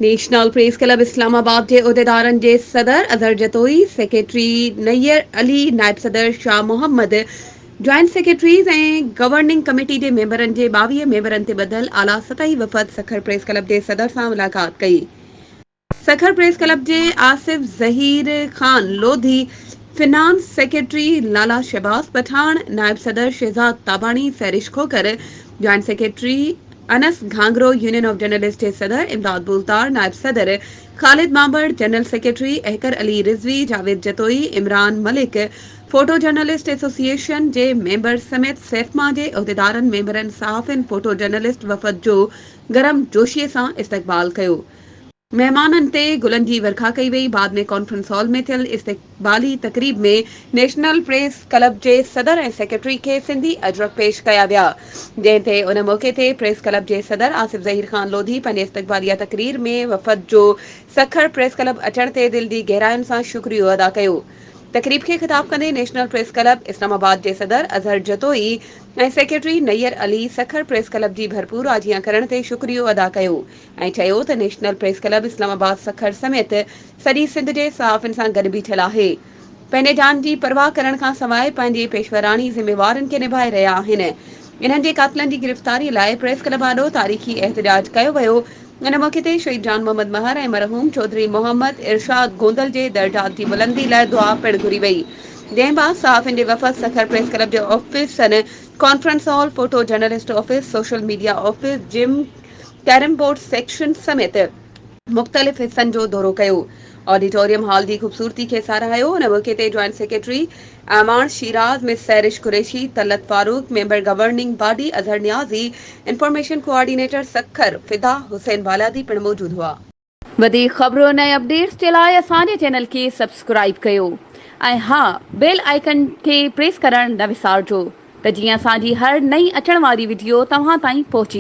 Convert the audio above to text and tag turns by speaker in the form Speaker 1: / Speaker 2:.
Speaker 1: National press club اسلام آباد جي عهديدارن جي صدر اظهر جتوئي، سيڪريٽري نيئر علي، نائب صدر Shah Muhammad, joint secretaries ۽ governing committee جي ميمبرن جي 22 ميمبرن تي ٻڌل اعليٰ سطحي وفد سکر پريس ڪلب جي صدر سان ملاقات ڪئي. سکر پريس ڪلب جي آصف ظهير خان لوڌي، فنانس سيڪريٽري لالا شهباز پٺاڻ، نائب صدر Shahzad Tabani, Sehrish Khokhar, joint secretary Anas Ghanghro, union of journalist جي صدر امداد بوزدار، نائب صدر Khalid Mambar, general secretary Ahkar Ali Rizvi, Javed Jatoi, Imran Malik, photo journalist association جي ميمبر سميت سيفما جي عهديدارن، ميمبرن، صحافين، فوٽو جرنلسٽ وفد جو گرم جوشي سان استقبال ڪيو. مهمانن تي گلن جي ورکا ڪئي وئي. بعد ۾ ڪانفرنس هال ۾ ٿيل استقبالي تقريب ۾ نيشنل پريس ڪلب جي صدر ۽ سيڪريٽري کي سنڌي اجرڪ پيش ڪيا ويا جنهن تي ان موقعي تي پريس ڪلب جي صدر آصف ظهير خان لوڌي پنهنجي استقباليه تقرير ۾ وفد جو سکر پريس ڪلب اچڻ تي دل جي گهراين سان شڪريو ادا ڪيو. تقريب کي خطاب ڪندي national press club Islamabad جي صدر Azhar Jatoi ۽ secretary Nayyar Ali Sukkur press club جي ڀرپور آجيان ڪرڻ تي شڪريو ادا ڪيو ۽ چيو ته national press club Islamabad Sukkur سميت سڄي سنڌ جي صحافين سان گڏ بيٺل آهي پنهنجي جان جي پرواهه ڪرڻ کان سواء پنهنجي پيشوراڻي ذميوارين کي نڀائي رهيا آهن انهن جي قاتلن جي گرفتاري لاء پريس ڪلب آڏو تاريخي احتجاج ڪيو ويو ان موقعي تي شهيد جان محمد مهر ۽ مرحوم چوڌري محمد ارشاد گوندل جي درجات جي بلندي لاء دعا پڻ گهري وئي. جنهن بعد صحافين جي وفد سکر پريس ڪلب جي آفيسن، conference hall, photo journalist office, social media office, gym, carrom board section سميت مختلف حصن جو دورو ڪيو. آڊيٽوريم هال جي خوبصورتي کي ساراهيو. ان موقعي تي joint secretary Awan Shiraz, miss Sehrish Qureshi, Talat Farooq, member governing body Azhar Niazi, information coordinator Sukkur Fida Hussain Baladi پڻ موجود هئا. وڌيڪ خبرن ۽ اپڊيٽس جي لاء اسان جي چينل کي سبسڪرائيب ڪيو ۽ ها بيل آئيڪن کي پريس ڪرڻ نه وسارجو ته جيئن اسان جي هر نئين اچڻ واري وڊيو توهان تائين پهچي.